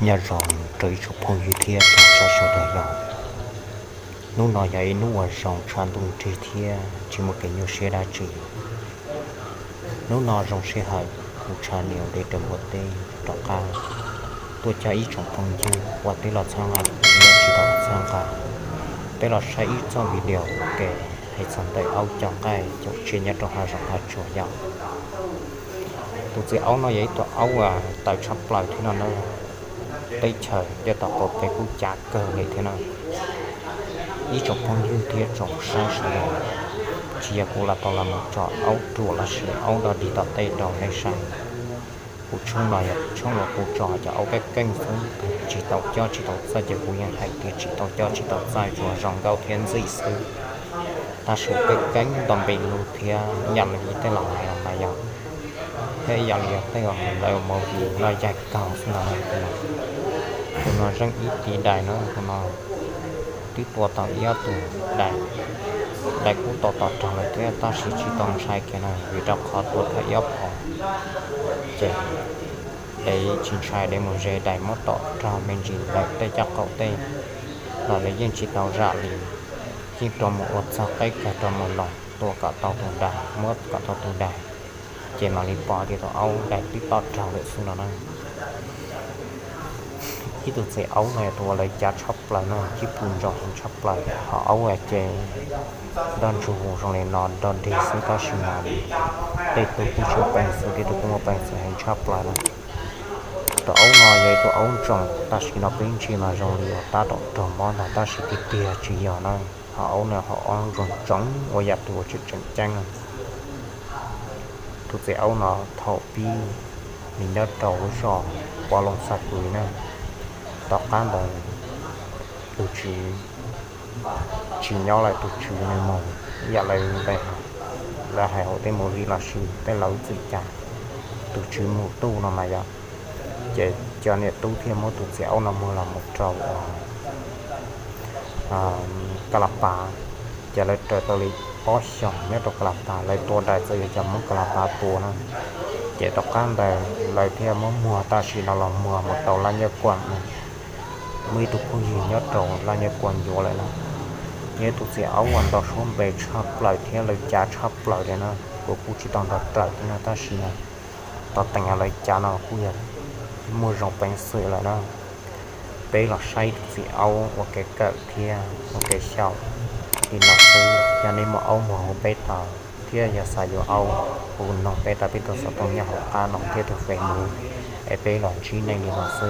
Nyob zoo rau ib tsoom phooj ywg thiab tsoom saib sawv daws yom. Hnub no yog ib hnub uas zoo tshaj ntuj nrig thiab tsis muaj kev nyuaj siab dab tsi. Hnub no zoo sij hawm kuv tshaj niam ntev rau npua teb rov qab tuaj coj ib tsoom phooj ywg uas twb los txhawb nqa thiab tsis tau los txhawb nqa, peb los saib ib txoj video ke hais txog ntawm aub coj nqaij caum tsiaj nyob rau hav zoov hav tsuag yom. Tus txiv aub no yog ib tug aub uas tawv tshaj plaws thiab no na. Teb chaws nyob tom qaum kev kuj cav kawg li thiab na. Ib tsoom phooj ywg thiab tsoom saib sawv daws, tsis yog kuv los tau los mus tso aub ruam los sis aub dog dig tom teb rau nej saib. Kuv tshooj no yog tshooj uas kuv tso cov aub keej keej xwb, tsis tau coj tsis tau txawj ces kuv yeej hais tias tsis tau coj tsis tau txawj, tsuas zoo nkauj thiab ntxim xwb. Tab sis keej keej nto npe lug thiab ib yam li tej laus hais los mas yog, thiab ib yam li yog tej laus lawv movie noj yaig kaug xwb no. Tus no zeej ib tiv dais na, tus no twb tua tau ib ob tug dais, dais kuj tau tom raug lawm thiab tab sis tsis tau ntshai kiag na, vim rau qhov tua tau ib ob phom ces dev tsis ntshai, dev mus ze dais muab tom raug me ntsis lawm tej caj qaum tej los lawv yeej tsis tau zam li, yeej rau mus ua txog qeb kawg rau mus los tua kom tau tus dais, muab kom tau tus dais, ces mam li pom tias tus aub dais twb tom raug lawm xwb no na. Ib tug txiv aub no yog tus uas lawv cav tshaj plaws no, cib pus ntsos heev tshaj plaws, ho aub ces nroj ntsug zoo li no nrog dig xwb tab sis mas tej tug kuj tsis muaj peev xwm, tej tug kuj muaj peev xwm heev tshaj plaws na. Tus aub no yog ib tug aub ntsoom tab sis no peb ntsia mas zoo li uas tab tom raug mob ntag tab sis tiag tiag tsis yog na. Ho aub no ho aub ntsoom ntsoov ua yam tus uas tseem tseem ceeb na. Tus txiv aub no thaum pib nws nyob rau lub zos Pov Loos Xa Kws na. Tom qab ntawd tus tswv tsis nyob lawm, tus tswv nws mus, yam lawv, lawv hais hauv tej movie los sis tej laus txim cas, tus tswv mus tu no mas yog, ces cov niam tub thiaj muab tus txiv aub no muag los mus rau Ka La Pas. Ces lawv raws tau li ob xyoos nyob rau Ka La Pas, lawv tua dais txawm yog cov Hmoob Ka La Pas tua na. Ces tom qab ntawd lawv thiaj muab muag, tam sim no los muag mus tau Laj Nyiaj Kuam na. Muaj ib tug phooj ywg nyob rau Laj Nyiaj Kuam yuav lawm na. Yog ib tug txiv aub uas nto suab npe tshaj plaws thiab lawv cav tshaj plaws li na, kuv kuj tsis tau nrog raws thiab na, tab sis mas tom teem lawv cav no kuj yog muaj zoo peev xwm lawm na. Peb los saib tus txiv aub ua kev kawm thiab ua kev xyaum li no xwb. Yog nej muaj aub muag hu peb tau, thiab yog xav yuav aub hu noog peb tau, peb tus xov tooj nyob hauv qab no thiab tus Facebook, es peb los ntsib nej li no xwb.